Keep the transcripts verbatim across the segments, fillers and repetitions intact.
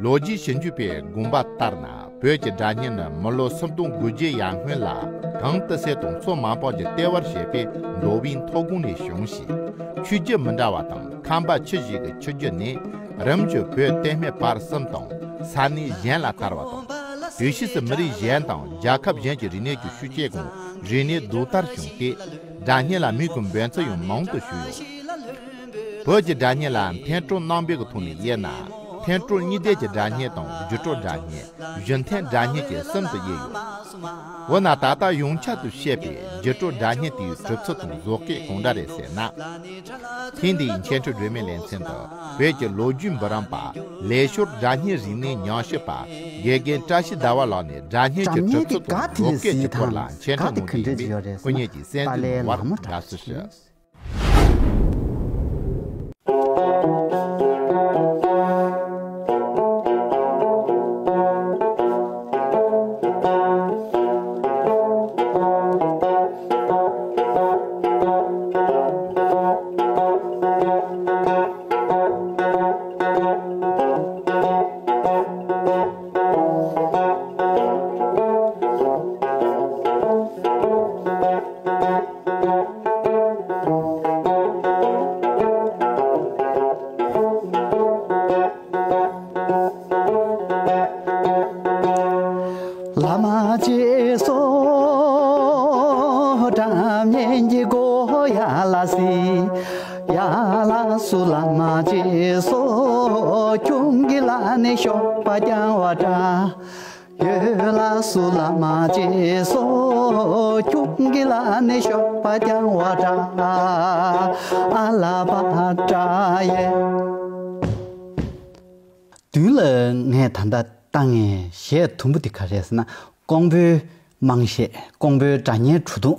ལོ་རྒྱུས་ཞིབ་འཇུག་པས་དགོངས་པ་ལྟར་ན། བོད་ཀྱི་སྒྲ་སྙན་ནི་མི་ལོ་སུམ་སྟོང་དགུ་བརྒྱའི་ཡར་སྔོན་ལ། གངས་ཏི་སེ་དང་མཚོ་མང་པོ་གྱི་ལྟེ་བར་བྱས་པའི་མདོ་དབུས་མཐོ་སྒང་ནས་བྱུང་ཞིང་། ཆོས་བརྒྱུད་མི་འདྲ་བ་དང་ཁམས་པ་ཆུ་བཞི་གི་ཆོས་བརྒྱུད་ནས་རིམ་བཞིན་བོད་དེ་སྨད་བར་གསུམ་དང་ས་གནས་གཞན་ལ་དར་བ་དང་། དེ་ཕྱིས་སུ་མི་རིགས་གཞན་དང་རྒྱལ་ཁབ་གཞན་གྱི་རིག་གནས་ཀྱི་ཤུགས་སྐྱེད་ཀྱང་རིག་གནས་ལྡོག་ཟླར་བྱུང་སྟེ། སྒྲ་སྙན་ལ་མིང་གི་འབོད་ཚིག་ཡང་མང་དུ་ཞུས་ཡོད། བོད་ཀྱི་སྒྲ་སྙན་ལ་འཐེན་གྲོལ་རྣམ་པའི་གི་ཐོག་ནས་དབྱེ་ན། འཐེན་གྲོལ་གཉིས་ལྡན་གྱི་སྒྲ་སྙན་དང་བརྒྱུད་གྲོལ་སྒྲ་སྙན། བརྒྱུད་འཐེན་སྒྲ་སྙན་བཅས་གསུམ་དུ་དབྱེ་ཡོད། འོ་ན་ད་ལྟ་ཡོངས་ཁྱབ་ཏུ་བཤད་པའི་བརྒྱུད་གྲོལ་སྒྲ་སྙན་དེའི་གྲུབ་ཚུལ་དང་བཟོ་བཀོད་གང་འདྲ་རེད་ཟེར་ན། ཐེངས་འདིའི་འཆད་ཁྲིད་སྒྲོན་མེའི་ལེ་ཚན་དུ། བོད་ཀྱི་ལོ་རྒྱུས་འབུམ་རམས་པ། ལས་ཤོར་སྒྲ་སྙན་རིག་གནས་ཉམས་ཞིབ་པ། དགེ་རྒན་བཀྲ་ཤིས་ཟླ་བ་ལགས་ནས་སྒྲ་སྙན་གྱི་གྲུབ་ཚུལ་དང་བཟོ་བཀོད་ཀྱི་སྐོར་ལ་འཆད་ཁྲིད་གནང་རྒྱུ་ཡིན་པས། སྐུ་ཉིད་ཀྱིས་གསན་གཟིགས་གནང་བར་དགའ་བསུ་ཞུ། བླ་མ་རྗེས་སུ་སྒྲ་སྙན་གྱི་སྒོ་ཡར་ལ་ཟིན། ཡར་ལ་སུ་བླ་མ་རྗེས་སུ་ཁྱུང་གི་ལ་ནི་གཤོག་པ་རྐྱང་བ་འདྲ། ཡོད་ལ་སུ་བླ་མ་རྗེས་སུ་ཁྱུང་གི་ལ་ནི་གཤོག་པ་རྐྱང་བ་འདྲ། ཨ་ལ་པ་འདྲ་ཡེ། མདུན་ལ་ངས་ད་ལྟ་བཏང་ངས་གཞས་དུམ་བུ་དེ་ག་རེ་རེད་ཟེར་ན། ཀོང་པོའི་དམངས་གཞས། ཀོང་པོའི་སྒྲ་སྙན་དྲུག་དུམ།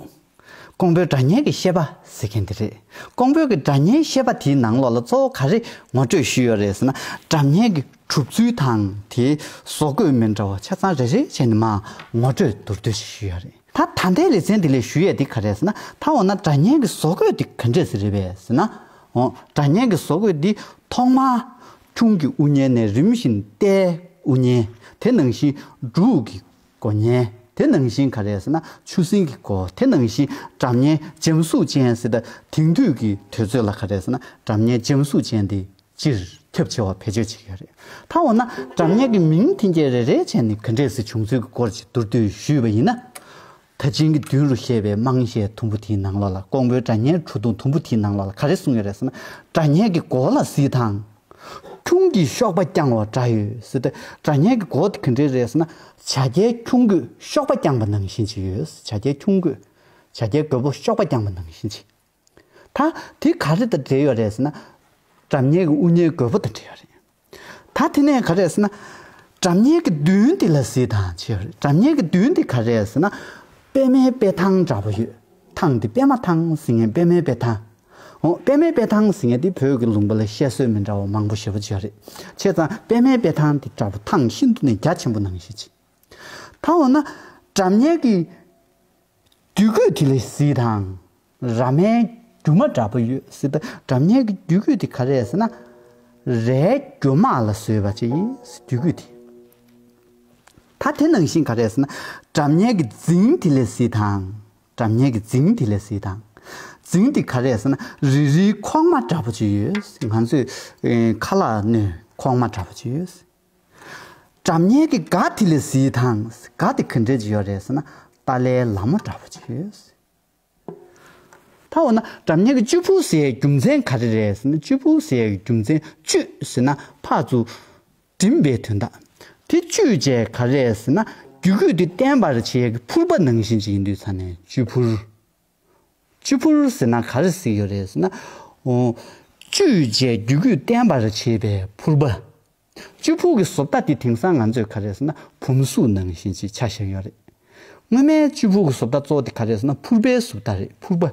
ཀོང་པོའི་སྒྲ་སྙན་གྱི་བཤད་པ་ཟེར་མཁན་དེ་རེད། ཀོང་པོའི་གི་སྒྲ་སྙན་བཤད་པ་དེའི་ནང་ལོགས་ལ་གཙོ་བོ་ག་རེ་ངོ་སྤྲོད་ཞུས་ཡོད་རེད་ཟེར་ན། སྒྲ་སྙན་གྱི་གྲུབ་ཚུལ་དང་དེའི་བཟོ་བཀོད་མི་འདྲ་བ་ཆ་ཚང་རེ་རེ་བྱས་ནས་མར་ངོ་སྤྲོད་མདོར་བསྡུས་ཤིག་ཞུས་ཡོད་རེད། ད་ད་ལྟའི་ལེ་ཚན་འདི་ལས་ཞུ་ཡས་འདི་ག་རེད་ཟེར་ན། ད་འོ་ན་སྒྲ་སྙན་གྱི་བཟོ་བཀོད་འདི་ག་འདྲས་ཟེར་རེད་པས་ཟེར་ན། འོ་སྒྲ་སྙན་གྱི་བཟོ་བཀོད་འདི་ཐོག་མར་ཁྱུང་གི་དབུ་བརྙན་ནས་རིམ་བཞིན་རྟའི་དབུ་བརྙན། དེ་ནང་བཞིན་འབྲུག་གི་མགོ་བརྙན། དེ་ནང་བཞིན་ག་རེ་ཟེར་ན་ཆུ་སྲིན་གྱི་མགོ། དེ་ནང་བཞིན་སྒྲ་སྙན་འཇམ་གཟུགས་ཅན་ཟེར། ད་དེང་དུས་ཀྱི་དུས་ཚོད་ལ་ག་རེ་ཟེར་ན་སྒྲ་སྙན་འཇམ་གཟུགས་ཅན་འདི་སྤྱིར་ཁྱབ་ཆེ་བ་བེད་སྤྱོད་བྱེད་ཀྱི་ཡོད་རེད། ད་འོ་ན་སྒྲ་སྙན་གྱི་མིང་འཐེན་བྱེད་རེ་རེ་བྱས་ནས་ག་འདྲས་སེ་བྱུང་ཚུལ་གྱི་སྐོར་ཅིག་མདོར་བསྡུས་ཞུས་པ་ཡིན་ན། ད་ཅིང་གི་མདུན་རུ་བཤད་པའི་དམངས་གཞས་དུམ་བུ་དེའི་ནང་ལོགས་ལ། ཀོང་པོའི་སྒྲ་སྙན་དྲུག་དུམ་དུམ་བུ་དེའི་ནང་ལོགས་ལ་ག་རེ་གསུངས་ཡོད་རེད་ཟེར་ན། སྒྲ་སྙན་གྱི་མགོ་ལ་གཟིགས་དང་། ཁྱུང་གི་གཤོག་པ་རྐྱང་བ་འདྲ་ཡོད་ཟེར་ཏེ། སྒྲ་སྙན་གྱི་མགོ་དེ་ག་འདྲས་རེད་ཟེར་ན། བྱ་རྒྱལ་ཁྱུང་རྒོད་གཤོག་པ་རྐྱང་པ་ནང་བཞིན་ཅིག་ཡོད། བྱ་རྒྱལ་ཁྱུང་རྒོད། བྱ་རྒྱལ་རྒོད་པོ་གཤོག་པ་རྐྱང་པ་ནང་བཞིན་ཅིག། ད་དེ་ག་རེ་དང་འབྲེལ་ཡོད་རེད་ཟེར་ན། སྒྲ་སྙན་གྱི་དབུ་བརྙན་རྒོད་པོ་དང་འབྲེལ་ཡོད་རེད། ད་དེ་ནས་ག་རེ་ཟེར་ན། སྒྲ་སྙན་གྱི་མདུན་དེ་ལ་གཟིགས་དང་བྱས་ཡོད་རེད། སྒྲ་སྙན་གྱི་མདུན་དེ་ག་རེ་ཟེར་ན། པད་མའི་དཔེ་ཐང་འདྲ་པོ་ཡོད། ཐང་དེ་པད་མ་ཐང་ཟེར་མཁན། པད་མའི་དཔེ་ཐང་། འོ་པད་མའི་དཔེ་ཐང་ཟེར་མཁན་དེ་བོད་ཀྱི་ལུང་པ་ལ་བཤད་སྲོལ་མི་འདྲ་བ་མང་པོ་ཞེ་པོ་ཅིག་ཡོད་རེད། བྱས་ཙང་པད་མའི་དཔེ་ཐང་དེ་འདྲ་པོ་ཐང་ཤིན་ཏུ་ནས་རྒྱ་ཆེན་པོ་ནང་བཞིན་ཅིག། ད་འོ་ན་སྒྲ་སྙན་གྱི་རྒྱུད་སྐུད་དེ་ལ་གཟིགས་དང་། ར་མའི་རྒྱུ་མ་འདྲ་པོ་ཡོད་ཟེར། ད་སྒྲ་སྙན་གྱི་རྒྱུད་སྐུད་དེ་ག་རེ་རེད་ཟེར་ན། རའི་རྒྱུ་མ་ལ་བཟོས་པ་ཅིག་ཡིན་ཟེར། རྒྱུད་སྐུད་དེ། ད་དེ་ནང་བཞིན་ག་རེ་རེད་ཟེར་ན། སྒྲ་སྙན་གྱི་རྫིང་དེ་ལ་གཟིགས་དང་། སྒྲ་སྙན་གྱི་རྫིང་དེ་ལ་གཟིགས་དང་། རྫིང་དེ་ག་རེ་རེད་ཟེར་ན། རིལ་རིལ་ཁོག་མ་འདྲ་པོ་ཅིག་ཡོད་ཟེར། ང་ཚོས་ཨེ་ཁ་ལག་སྣོད་ཁོག་མ་འདྲ་པོ་ཅིག་ཡོད་ཟེར། སྒྲ་སྙན་གྱི་སྒ་དེ་ལ་གཟིགས་དང་། སྒ་དེ་ག་འདྲས་ཅིག་ཡོད་རེད་ཟེར་ན། ཏཱ་ལའི་ལ་མོ་འདྲ་པོ་ཅིག་ཡོད་ཟེར། ད་འོ་ན་སྒྲ་སྙན་གྱི་གཅུས་ཕུར་ཟེར་རྒྱུ་མཚན་ག་རེ་རེད་ཟེར་ན། གཅུས་ཕུར་ཟེར་རྒྱུ་མཚན། གཅུས་ཟེར་ན་ཕར་ཚུར་འགྲིམ་པའི་དོན་དག། དེ་གཅུས་བྱས་ག་རེ་ཟེར་ན། རྒྱུད་སྐུད་དེ་བརྟན་པར་བྱེད་ཀྱི་ཕུར་པ་ནང་བཞིན་ཅིག་ཡིན་དུས་ཙ་ནས་གཅུས་ཕུར། གཅུས་ཕུར་ཟེར་ན་ག་རེ་ཟེར་གྱི་ཡོད་རེད་ཟེར་ན། འོ། གཅུས་བྱས་རྒྱུད་སྐུད་བརྟན་པར་བྱེད་པའི་ཕུར་པ། གཅུས་ཕུར་གྱི་བཟོ་ལྟ་དེ་དེང་སང་ང་ཚོས་ག་རེ་ཟེར་ན་བུམ་གཟུགས་ནང་བཞིན་ཅིག་ཆ་བཞག་ཡོད་རེད། སྔོན་མའི་གཅུས་ཕུར་གྱི་བཟོ་ལྟ་གཙོ་བོ་དེ་ག་རེ་ཟེར་ན་ཕུར་པའི་བཟོ་ལྟ་རེད། ཕུར་པ།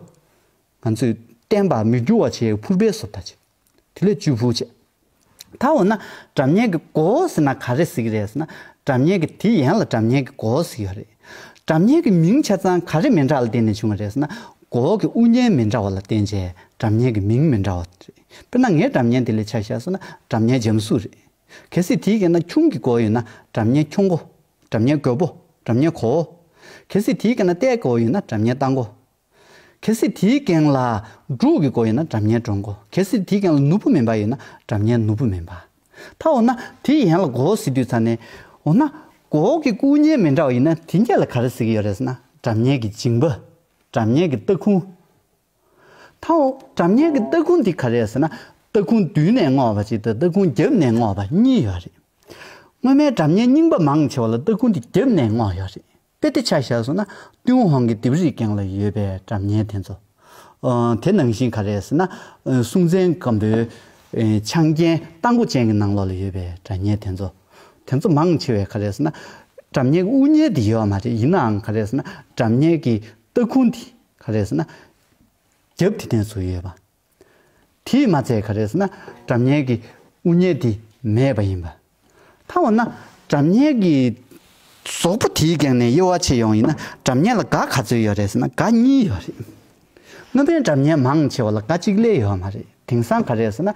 ང་ཚོས་བརྟན་པ་མི་འགྱུར་བ་བྱེད་ཕུར་པའི་བཟོ་ལྟ་ཅིག། དེ་ལས་གཅུས་ཕུར་བྱས། ད་འོ་ན་སྒྲ་སྙན་གྱི་མགོ་ཟེར་ན་ག་རེ་ཟེར་གྱི་རེད་ཟེར་ན། སྒྲ་སྙན་གྱི་དེ་ཡན་ལ་སྒྲ་སྙན་གྱི་མགོ་ཟེར་གྱི་ཡོད་རེད། སྒྲ་སྙན་གྱི་མིང་ཆ་ཚང་ག་རེ་མི་འདྲ་ལ་བརྟེན་ནས་བྱུང་བ་རེད་ཟེར་ན། མགོ་གི་དབུ་བརྙན་མི་འདྲ་བ་ལ་བརྟེན་བྱས་སྒྲ་སྙན་གྱི་མིང་མི་འདྲ་བ་རེད། དཔེར་ན་ངའི་སྒྲ་སྙན་དེ་ལ་ཆ་བཞག་སོང་ན་སྒྲ་སྙན་འཇམ་གཟུགས་རེད། གལ་སྲིད་དེའི་སྒང་ན་ཁྱུང་གི་མགོ་ཡོད་ན་སྒྲ་སྙན་ཁྱུང་མགོ། སྒྲ་སྙན་རྒོད་པོ། སྒྲ་སྙན་གོ་བོ། གལ་སྲིད་དེའི་སྒང་ན་རྟའི་མགོ་ཡོད་ན་སྒྲ་སྙན་རྟ་མགོ། གལ་སྲིད་དེའི་སྒང་ལ་འབྲུག་གི་མགོ་ཡོད་ན་སྒྲ་སྙན་འབྲུག་མགོ། གལ་སྲིད་དེའི་སྒང་ལ་ནོར་བུ་མུན་པ་ཡོད་ན་སྒྲ་སྙན་ནོར་བུ་མུན་པ། ད་འོ་ན་དེའི་ཡན་ལ་མགོ་ཟེར་དུས་ཙ་ནས། འོ་ན་མགོ་གི་དབུ་བརྙན་མི་འདྲ་བ་ཡིན་ན་དེ་གྱད་ལ་ག་རེ་ཟེར་གྱི་ཡོད་རེད་ཟེར་ན། སྒྲ་སྙན་གྱི་འཇིང་པ། སྒྲ་སྙན་གྱི་སྟ་ཁུང་། ད་འོ་སྒྲ་སྙན་གྱི་སྟ་ཁུང་འདི་ག་རེ་ཟེར་ན། སྟ་ཁུང་མདུན་ནས་སྔོག་པ་གཅིག་དང་སྟ་ཁུང་རྒྱབ་ནས་སྔོག་པ་གཉིས་ཡོད་རེད། སྔོན་མའི་སྒྲ་སྙན་རྙིང་པ་མང་ཆེ་བ་ལ་སྟ་ཁུང་འདི་རྒྱབ་ནས་སྔོག་ཡོད་རེད། དཔེ་དེ་ཆ་བཞག་སོང་ན་ཏུན་ཧོང་གི་ལྡེབས་རིས་སྒང་ལ་ཡོད་པའི་སྒྲ་སྙན་དེ་ཚོ། ཨ་དེ་ནང་བཞིན་ག་རེ་ཟེར་ན། ཨ་སྲོང་བཙན་སྒམ་པོའི་ཨ་ཆང་རྐྱལ་རྟ་མགོ་ཅན་གྱི་ནང་ལོགས་ལ་ཡོད་པའི་སྒྲ་སྙན་དེ་ཚོ། དེ་ཚོ་མང་ཆེ་བས་ག་རེ་ཟེར་ན། སྒྲ་སྙན་གྱི་དབུ་བརྙན་དེ་ཡོད་མ་རེད། ཡིན་ནའང་ག་རེ་ཟེར་ན་སྒྲ་སྙན་གྱི་སྟ་ཁུང་དེ་ག་རེ་ཟེར་ན། རྒྱབ་དེ་ནས་ཚུར་ཡོད་པ། དེས་མ་ཚད་ག་རེ་ཟེར་ན་སྒྲ་སྙན་གྱི་དབུ་བརྙན་དེ་མེད་པ་ཡིན་པ། ད་འོ་ན་སྒྲ་སྙན་གྱི་ཟོག་པོ་དེའི་སྒང་ནས་དབྱེ་བ་ཕྱེ་ཡོང་ཡིན་ན་སྒྲ་སྙན་ལ་འགག་ག་ཚོད་ཡོད་རེད་ཟེར་ན་འགག་གཉིས་ཡོད་རེད། སྔོན་མའི་སྒྲ་སྙན་མང་ཆེ་བ་ལ་འགག་གཅིག་ལས་ཡོད་མ་རེད། དེང་སང་ག་རེ་ཟེར་ན་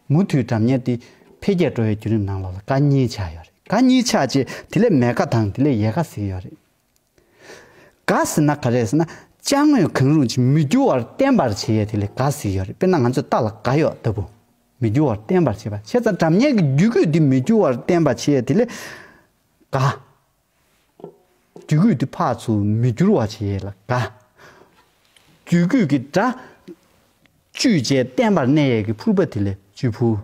མུ་མཐུད་སྒྲ་སྙན་དེ་འཕེལ་རྒྱས་འགྲོ་བའི་བརྒྱུད་རིམ་ནང་ལོགས་ལ་འགག་གཉིས་ཆགས་ཡོད་རེད། འགག་གཉིས་ཆགས་རྗེས་དེ་ལས་མེད་དཀའ་དང་དེ་ལས་ཡལ་དཀའ་ཟེར་གྱི་ཡོད་རེད། དགའ་ཟེར་ན་ག་རེ་ཟེར་ན། ཅ་དངོས་གང་རུང་ཅིག་མི་འགྱུར་བར་བརྟན་པར་བྱེད་ཡས་དེ་ལ་དགའ་ཟེར་གྱི་ཡོད་རེད། དཔེར་ན་ང་ཚོས་རྟ་ལ་དགའ་ཡོད་ལྟ་བུ། མི་འགྱུར་བར་བརྟན་པར་བྱེད་པ། བྱས་ཙང་སྒྲ་སྙན་གྱི་རྒྱུད་སྐུད་འདི་མི་འགྱུར་བར་བརྟན་པར་བྱེད་ཡས་དེ་ལ་དགའ། རྒྱུད་སྐུད་འདི་ཕར་ཚུར་མི་འགྱུར་བར་བྱེད་ཡས་ལ་དགའ། རྒྱུད་སྐུད་ཀྱི་སྒྲ་བཅུད་བཅས་བརྟན་པར་གནས་ཡས་ཀྱི་ཕུར་པ་དེ་ལ་བཅུད་ཕུར།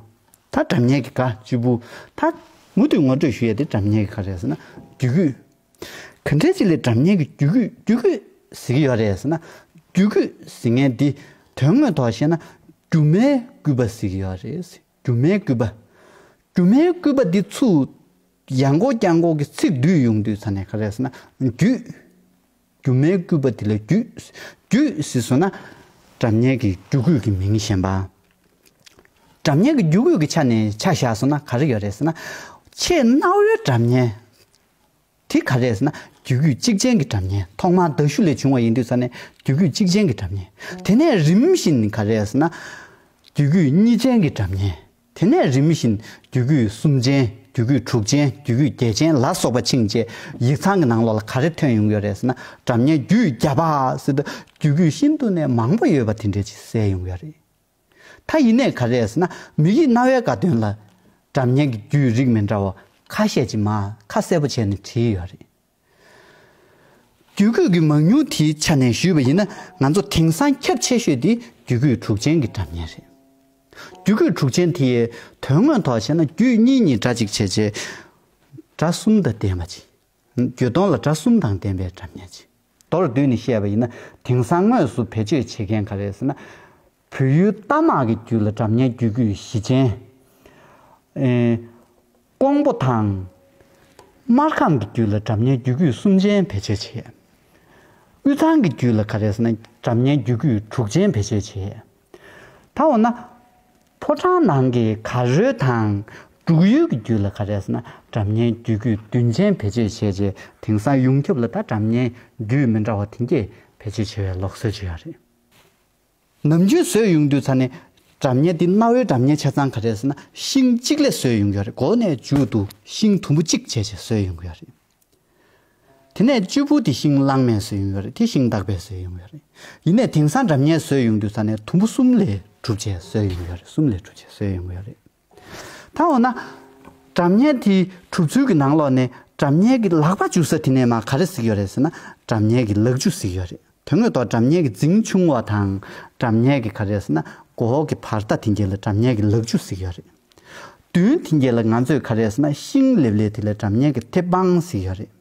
ད་སྒྲ་སྙན་གྱི་དགའ་བཅུད་ཕུར། ད་མུ་མཐུད་ངོ་སྤྲོད་ཞུ་ཡས་དེ་སྒྲ་སྙན་གྱི་ག་རེ་ཟེར་ན་རྒྱུད་སྐུད། ག་འདྲ་ཅིག་ལ་སྒྲ་སྙན་གྱི་རྒྱུད་སྐུད་རྒྱུད་སྐུད་ཟེར་གྱི་ཡོད་རེད་ཟེར་ན། རྒྱུད་སྐུད་ཟེར་མཁན་འདི་དོན་དངོས་ཐོག་བཤད་ན་སྒྱུ་མའི་སྐུད་པ་ཟེར་གྱི་ཡོད་རེད། སྒྱུ་མའི་སྐུད་པ། སྒྱུ་མའི་སྐུད་པ་འདི་ཚུར་ཡང་སྐོར་བརྐྱང་སྐོར་གྱི་ཚིག་བསྡུས་ཡོང་དུས་ཙ་ནས་ག་རེ་ཟེར་ན་རྒྱུད། སྒྱུ་མའི་སྐུད་པ་འདི་ལ་རྒྱུད། རྒྱུད་ཟེར་སོང་ན་སྒྲ་སྙན་གྱི་རྒྱུད་སྐུད་ཀྱི་མིང་གཞན་པ། སྒྲ་སྙན་གྱི་རྒྱུད་སྐུད་ཀྱི་ཆ་ནས་ཆ་བཞག་སོང་ན་ག་རེ་ཡོད་རེད་ཟེར་ན། ཆེས་གནའ་བོའི་སྒྲ་སྙན། དེ་ག་རེ་ཟེར་ན་རྒྱུད་སྐུད་གཅིག་ཅན་གྱི་སྒྲ་སྙན། ཐོག་མར་མདའ་གཞུ་ལས་བྱུང་བ་ཡིན་དུས་ཙ་ནས་རྒྱུད་སྐུད་གཅིག་ཅན་གྱི་སྒྲ་སྙན། དེ་ནས་རིམ་བཞིན་ག་རེ་ཟེར་ན་རྒྱུད་སྐུད་གཉིས་ཅན་གྱི་སྒྲ་སྙན། དེ་ནས་རིམ་བཞིན་རྒྱུད་སྐུད་གསུམ་ཅན། རྒྱུད་སྐུད་དྲུག་ཅན། རྒྱུད་སྐུད་བརྒྱད་ཅན་ལ་སོགས་པ་ཕྱིན་རྗེས་ཡིག་ཚང་གི་ནང་ལོགས་ལ་ག་རེ་ཐོན་ཡོང་གི་ཡོད་རེད་ཟེར་ན། སྒྲ་སྙན་རྒྱུད་བརྒྱ་པ་ཟེར་དུས་རྒྱུད་སྐུད་ཤིན་ཏུ་ནས་མང་པོ་ཡོད་པ་དེ་འདྲ་ཅིག་གསལ་ཡོང་གི་ཡོད་རེད། ད་ཡིན་ནའི་ག་རེ་ཟེར་ན་མི་ཡིག་རྣ་བའི་དགའ་སྟོན་ལ་སྒྲ་སྙན་གྱི་རྒྱུད་རིགས་མི་འདྲ་བ་ཁ་ཤས་ཅིག་མར་ཁ་གསལ་པོ་བྱས་ནས་བྲིས་ཡོད་རེད། རྒྱུད་སྐུད་ཀྱི་མང་ཉུང་དེའི་ཆ་ནས་ཞུས་པ་ཡིན་ན་ང་ཚོ་དེང་སང་ཁྱབ་ཆེ་ཤོས་དེ་རྒྱུད་སྐུད་དྲུག་ཅན་གྱི་སྒྲ་སྙན་རེད། རྒྱུད་སྐུད་དྲུག་ཅན་དེ་ཡི་དོན་དངོས་ཐོག་བཤད་ན་རྒྱུད་གཉིས་གཉིས་སྒྲ་གཅིག་བྱས་རྗེས་སྒྲ་གསུམ་དང་ལྡན་པ་ཅིག་རྒྱུད་སྟོང་ལ་སྒྲ་གསུམ་དང་ལྡན་པའི་སྒྲ་སྙན་ཅིག་མདོར་བསྡུས་ནས་བཤད་པ་ཡིན་ན་དེང་སང་དངོས་སུ་བེད་སྤྱོད་བྱེད་མཁན་ག་རེ་ཟེར་ན། བོད་ཡུལ་རྟ་དམག་གི་རྒྱུད་ལ་སྒྲ་སྙན་རྒྱུད་སྐུད་བཞི་ཅན། ཨེ། ཀོང་པོ་དང་། སྨར་ཁམས་ཀྱི་རྒྱུད་ལ་སྒྲ་སྙན་རྒྱུད་སྐུད་གསུམ་ཅན་བེད་སྤྱོད་བྱས། དབུས་གཙང་གི་རྒྱུད་ལ་ག་རེ་ཟེར་ན་སྒྲ་སྙན་རྒྱུད་སྐུད་དྲུག་ཅན་བེད་སྤྱོད་བྱས། ད་འོ་ན། ཕོ་བྲང་ནང་གི་གར་རོལ་དང་འབྲུག་ཡུལ་གྱི་རྒྱུད་ལ་ག་རེ་ཟེར་ན་སྒྲ་སྙན་རྒྱུད་སྐུད་བདུན་ཅན་བེད་སྤྱོད་བྱས་རྗེས་དེང་སང་ཡོངས་ཁྱབ་ལ་ད་སྒྲ་སྙན་རྒྱུད་མི་འདྲ་བ་དེ་འདྲས་བེད་སྤྱོད་བྱེད་པའི་ལུགས་སྲོལ་ཅིག་ཡོད་རེད། ནམ་རྒྱུན་བཟོས་ཡོང་དུས་ཙ་ནས་སྒྲ་སྙན་འདི་གནའ་བོའི་སྒྲ་སྙན་ཆ་ཚང་ག་རེ་ཟེར་ན་ཤིང་གཅིག་ལས་བཟོས་ཡོང་གི་ཡོད་རེད། མགོ་ནས་མཇུག་ཏུ་ཤིང་དུམ་བུ་གཅིག་བྱས་བྱས་བཟོས་ཡོང་གི་ཡོད་རེད། དེ་ནས་གཅུས་ཕུར་དེ་ཤིང་གླང་མས་བཟོས་ཡོང་གི་ཡོད་རེད། དེ་ཤིང་སྟག་པས་བཟོས་ཡོང་གི་ཡོད་རེད། ཡིན་ནའི་དེང་སང་སྒྲ་སྙན་བཟོས་ཡོང་དུས་ཙ་ནས་དུམ་བུ་གསུམ་ལས་གྲུབ་བྱས་བཟོས་ཡོང་གི་ཡོད་རེད། གསུམ་ལས་གྲུབ་བྱས་བཟོས་ཡོང་གི་ཡོད་རེད། ད་འོ་ན། སྒྲ་སྙན་དེའི་གྲུབ་ཚུལ་གྱི་ནང་ལོགས་ནས་སྒྲ་སྙན་གྱི་ལག་པ་འཇུ་ས་དེ་ནས་མར་ག་རེ་ཟེར་གྱི་ཡོད་རེད་ཟེར་ན་སྒྲ་སྙན་གྱི་ལག་འཇུ་ཟེར་གྱི་ཡོད་རེད། དོན་དངོས་ཐོག་སྒྲ་སྙན་གྱི་རྫིང་ཆུང་བ་དང་སྒྲ་སྙན་གྱི་ག་རེ་ཟེར་ན་མགོ་བོ་གི་བར་ཐག་དེ་འགྱེལ་ལ་སྒྲ་སྙན་གྱི་ལག་འཇུ་ཟེར་གྱི་ཡོད་རེད། མདུན་དེ་འགྱེལ་ལ་ང་ཚོས་ག་རེ་ཟེར་ན་ཤིང་ལེབ་ལེབ་དེ་ལ་སྒྲ་སྙན་གྱི་མཐེབ་པང་ཟེར་གྱི་ཡོད་རེད།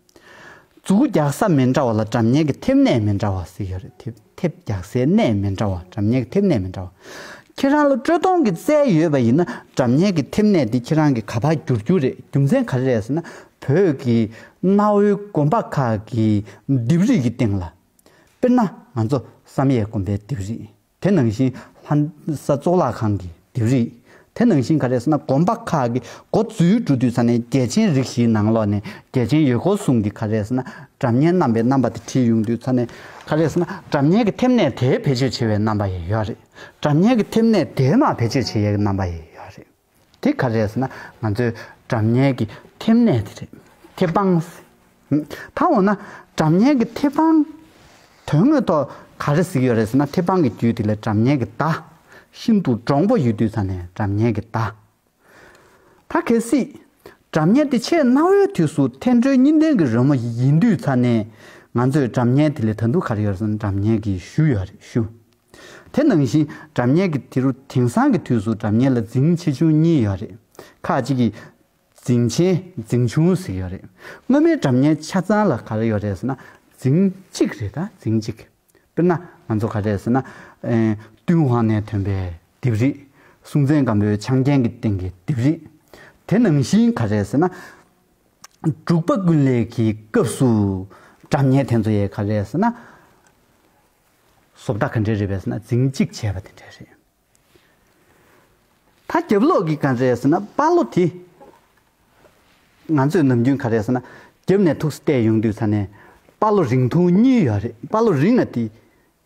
མཛུབ་རྒྱག་ས་མི་འདྲ་བ་ལ་སྒྲ་སྙན་གྱི་མཐེབ་གནས་མི་འདྲ་བ་ཟེར་གྱི་ཡོད་རེད། མཐེབ་མཐེབ་རྒྱག་སའི་གནས་མི་འདྲ་བ། སྒྲ་སྙན་གྱི་མཐེབ་གནས་མི་འདྲ་བ། ཁྱེད་རང་ལ་དཀྲོལ་གཏོང་གི་རྩལ་ཡོད་པ་ཡིན་ན་སྒྲ་སྙན་གྱི་མཐེབ་གནས་འདི་ཁྱེད་རང་གི་ག་པར་བསྒྱུར་རྒྱུ་རེད། རྒྱུ་མཚན་ག་རེ་རེད་ཟེར་ན་བོད་ཀྱི་གནའ་བོའི་དགོན་པ་ཁག་གི་ལྡེབས་རིས་ཀྱི་སྟེང་ལ། དཔེར་ན་ང་ཚོ་བསམ་ཡས་དགོན་པའི་ལྡེབས་རིས། དེ་ནང་བཞིན་ལྷ་ས་གཙུག་ལག་ཁང་གི་ལྡེབས་རིས། དེ་ནང་བཞིན་ག་རེ་ཟེར་ན་དགོན་པ་ཁག་གི་འགོ་འཛུལ་འགྲོ་དུས་ཙ་ནས་རྒྱལ་ཆེན་རིགས་བཞིའི་ནང་ལོགས་ནས་རྒྱལ་ཆེན་ཡོལ་སྐོར་སྲུང་གི་ག་རེ་ཟེར་ན་སྒྲ་སྙན་བསྣམས་པའི་རྣམ་པ་དེ་བྲིས་ཡོང་དུས་ཙ་ནས་ག་རེ་ཟེར་ན་སྒྲ་སྙན་གྱི་མཐེབ་གནས་དེ་བེད་སྤྱོད་བྱེད་པའི་རྣམ་པ་ཡང་ཡོད་རེད། སྒྲ་སྙན་གྱི་མཐེབ་གནས་དེ་མར་བེད་སྤྱོད་བྱེད་ཡས་ཀྱི་རྣམ་པ་ཡང་ཡོད་རེད། དེ་ག་རེ་རེད་ཟེར་ན་ང་ཚོའི་སྒྲ་སྙན་གྱི་མཐེབ་གནས་དེ་རེད། མཐེབ་སྤང་། ད་འོ་ན་སྒྲ་སྙན་གྱི་མཐེབ་སྤང་དོན་དངོས་ཐོག་ག་རེ་ཟེར་གྱི་ཡོད་རེད་ཟེར་ན། མཐེབ་སྤང་གི་རྒྱུད་དེ་ལ་སྒྲ་སྙན་གྱི་བརྡ། ཤིན་ཏུ་འདྲོང་པོ་ཡོད་དུས་ཙ་ནས་སྒྲ་སྙན་གྱི་བརྡ། ད་གལ་སྲིད་སྒྲ་སྙན་དེ་ཆེས་རྣ་བའི་དུས་སུ་ཐན་སྒྲོའི་གཉིས་ལྡན་གྱི་རོལ་མོ་ཡིན་དུས་ཙ་ནས་ང་ཚོས་སྒྲ་སྙན་དེ་ལ་ད་དུང་ག་རེ་ཡོད་རེད་ཟེར་ན་སྒྲ་སྙན་གྱི་གཞུ་ཡོད་རེད། གཞུ། དེ་ནང་བཞིན་སྒྲ་སྙན་གྱི་དེ་རུ་དེང་སང་གི་དུས་སུ་སྒྲ་སྙན་ལ་རྫིང་ཆེ་ཆུང་གཉིས་ཡོད་རེད། ཁ་ཅིག་གིས་རྫིང་ཆེན་རྫིང་ཆུང་ཟེར་ཡོད་རེད། སྔོན་མའི་སྒྲ་སྙན་ཆ་ཚང་ལ་ག་རེ་ཡོད་རེད་ཟེར་ན་རྫིང་གཅིག་རེད། ད་རྫིང་གཅིག་དཔེར་ན་ང་ཚོ་ག་རེ་ཟེར་ན། ཨེ། ཏུན་ཧོང་ནས་ཐོན་པའི་ལྡེབས་རིས། སྲོང་བཙན་སྒམ་པོའི་ཆང་རྐྱལ་གྱི་སྟེང་གི་ལྡེབས་རིས། དེ་ནང་བཞིན་ག་རེ་ཟེར་ན། འབྲུག་པ་ཀུན་ལེགས་ཀྱི་སྐབས་སུ་སྒྲ་སྙན་དེ་ཚོ་ཡས་ག་རེ་ཟེར་ན། བཟོ་ལྟ་ག་འདྲས་རེད་པས་ཟེར་ན་རྫིང་གཅིག་བྱས་པ་དེ་འདྲས་རེད། ད་རྒྱབ་ལོགས་ཀྱི་ག་རེ་ཟེར་ན་དཔའ་ལོ་དེ། ང་ཚོས་ནམ་རྒྱུན་ག་རེ་ཟེར་ན་རྒྱབ་ནས་ཐུགས་སུ་བལྟས་ཡོང་དུས་ཙ་ནས་དཔའ་ལོ་རིང་ཐུང་གཉིས་ཡོད་རེད། དཔའ་ལོ་རིང་ང་དེ་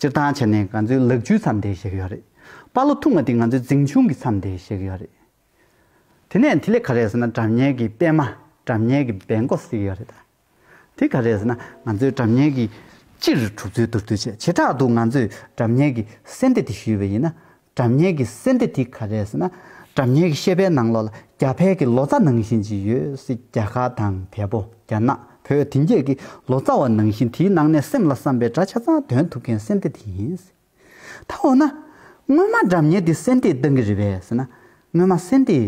སྤྱིར་བཏང་བྱས་ནས་ང་ཚོའི་ལག་འཇུའི་མཚམས་དེ་བཞག་གི་ཡོད་རེད། དཔའ་ལོ་ཐུང་ང་དེ་ང་ཚོའི་རྫིང་ཆུང་གི་མཚམས་དེ་བཞག་གི་ཡོད་རེད། དེ་ནས་དེ་ལས་ག་རེ་ཟེར་ན་སྒྲ་སྙན་གྱི་པད་མ། སྒྲ་སྙན་གྱི་བེང་མགོ་ཟེར་གྱི་ཡོད་རེད་ད། དེ་ག་རེ་ཟེར་ན་ང་ཚོའི་སྒྲ་སྙན་གྱི་སྤྱིར་གྲུབ་ཚུལ་མདོར་བསྡུས་བྱས། བྱེ་བྲག་ཏུ་ང་ཚོས་སྒྲ་སྙན་གྱི་སེ་འདི་དེ་ཞུས་པ་ཡིན་ན། སྒྲ་སྙན་གྱི་སེ་འདི་དེ་ག་རེ་ཟེར་ན། སྒྲ་སྙན་གྱི་བཤད་པའི་ནང་ལོགས་ལ་རྒྱ་བལ་གྱི་ལོ་ཙཱ་ནང་བཞིན་ཅིག་ཡོད་ཟེར། རྒྱ་གར་དང་བལ་པོ་རྒྱ་ནག་བོད་དེ་འགྱེད་ཀྱི་ལོ་ཙཱ་བ་ནང་བཞིན་དེའི་ནང་ནས་སེམས་ལ་བསམ་པའི་སྒྲ་ཆ་ཚང་འདོན་ཐུབ་མཁན་སེ་འདི་དེ་ཡིན། ད་འོ་ན། སྔོན་མ་སྒྲ་སྙན་དེ་སེ་འདི་བཏང་གི་རེད་པས་ཟེར་ན། སྔོན་མ་སེ་འདི་